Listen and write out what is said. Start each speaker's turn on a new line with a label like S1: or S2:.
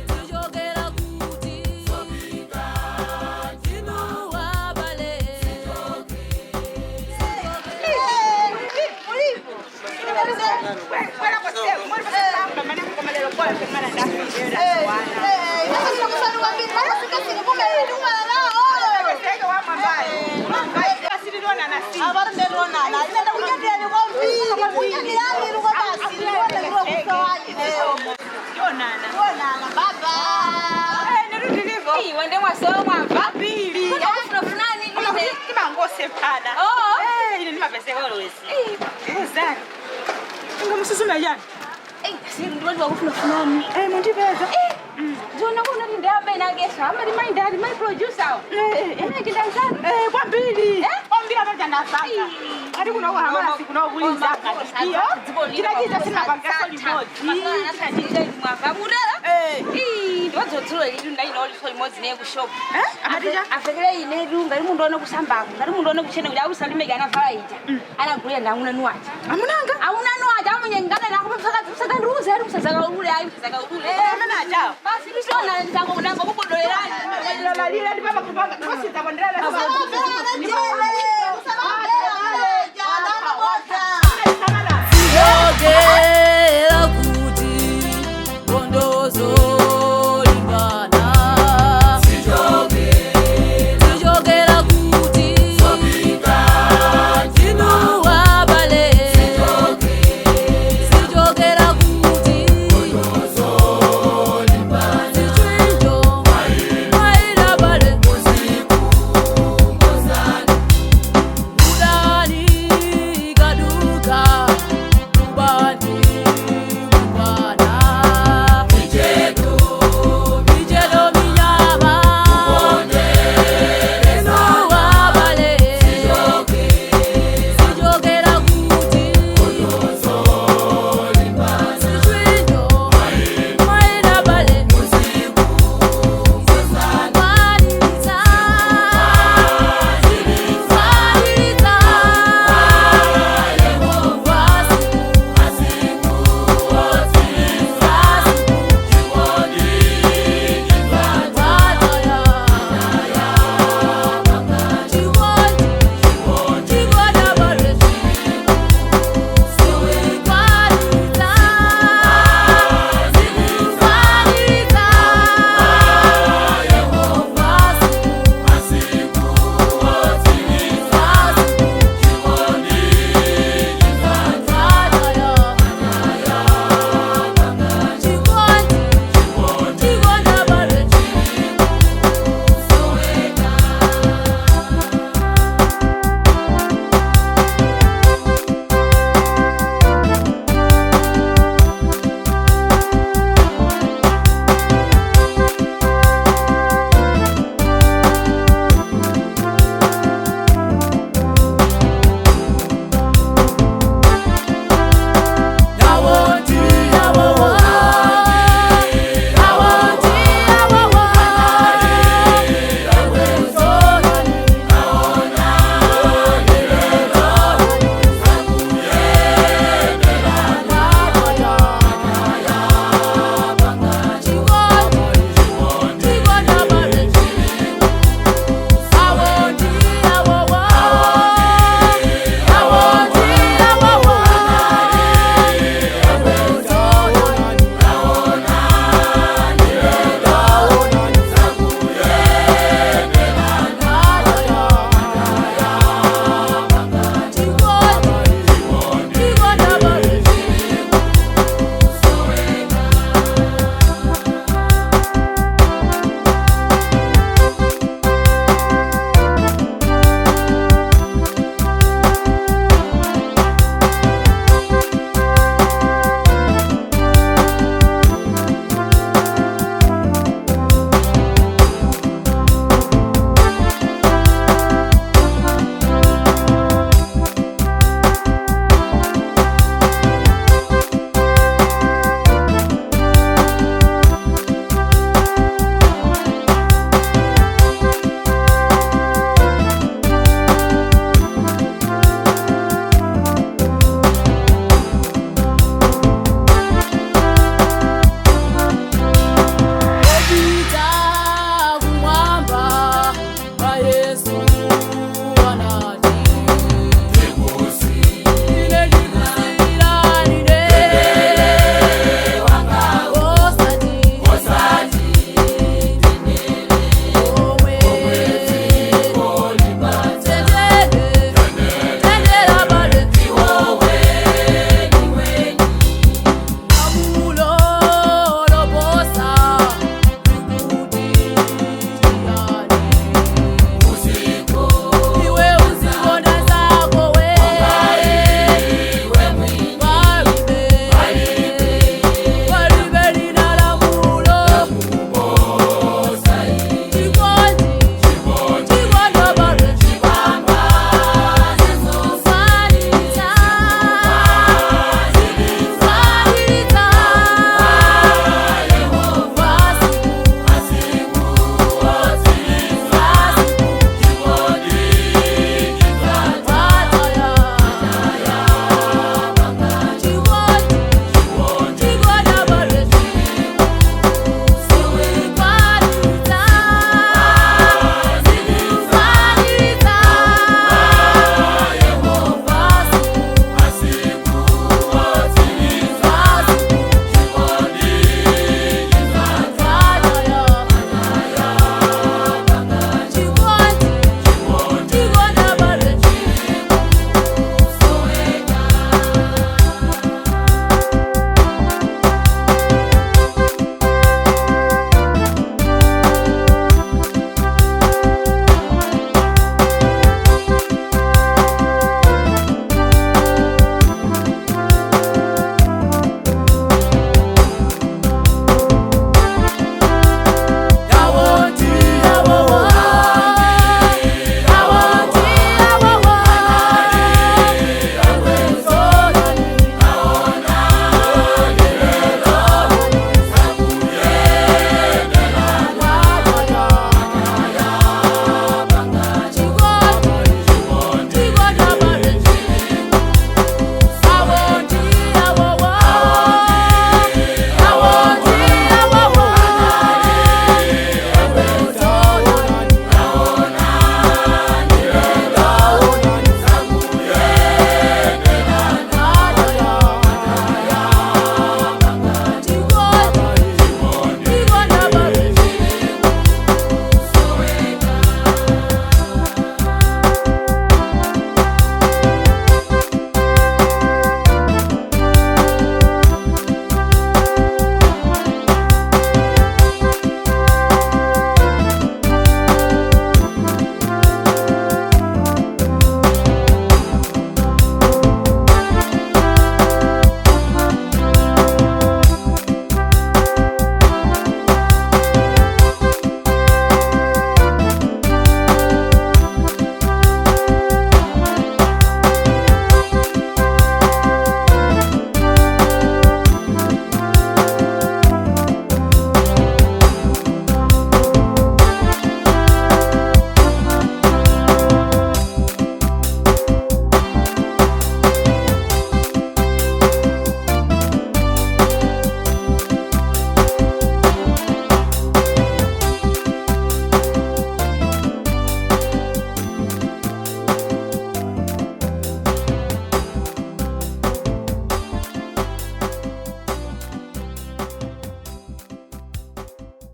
S1: Tichokera kuti inu abale.
S2: Wende mwasowa mwamva kuna funani ine.
S3: Timangosepana.
S2: Oh.
S3: Ine ndimapezeka always. Uzani. Ungamususuma jani?
S2: Ndiwati wakufuna funani.
S3: Eh, mundipeza.
S2: Ndiona kuna kuti ndiyambe inakesha amati maindali mai producer amene chindanzanu.
S3: Eh, kwambiri. Kwambiri apaja ndasanga. Ati kuno kuhamasi kuno kuliza. Iyo. Chinachiza sinapanga limodzi.
S2: Mwamva mutera.
S3: Eh.
S2: Ndiwadzodzula litu ndainaoliso limodzi neye kushopu.
S3: Eh? Amatija?
S2: Afekere inetu ngati munthu one kusambako, ngati munthu one kuchena kuti ausalimeke anavala ija anagulira ndi amuna nuwaja.
S3: Amunanga?
S2: Amuna nuwaja amunye ngana nako msakandiuze ari msazakaulule ayi msazakaulule.
S3: Amene ajawo.
S2: Basi tisona ndango ndango kubodolerani.
S3: Lalila ndi papa kupanga. Ndikosita kondrela.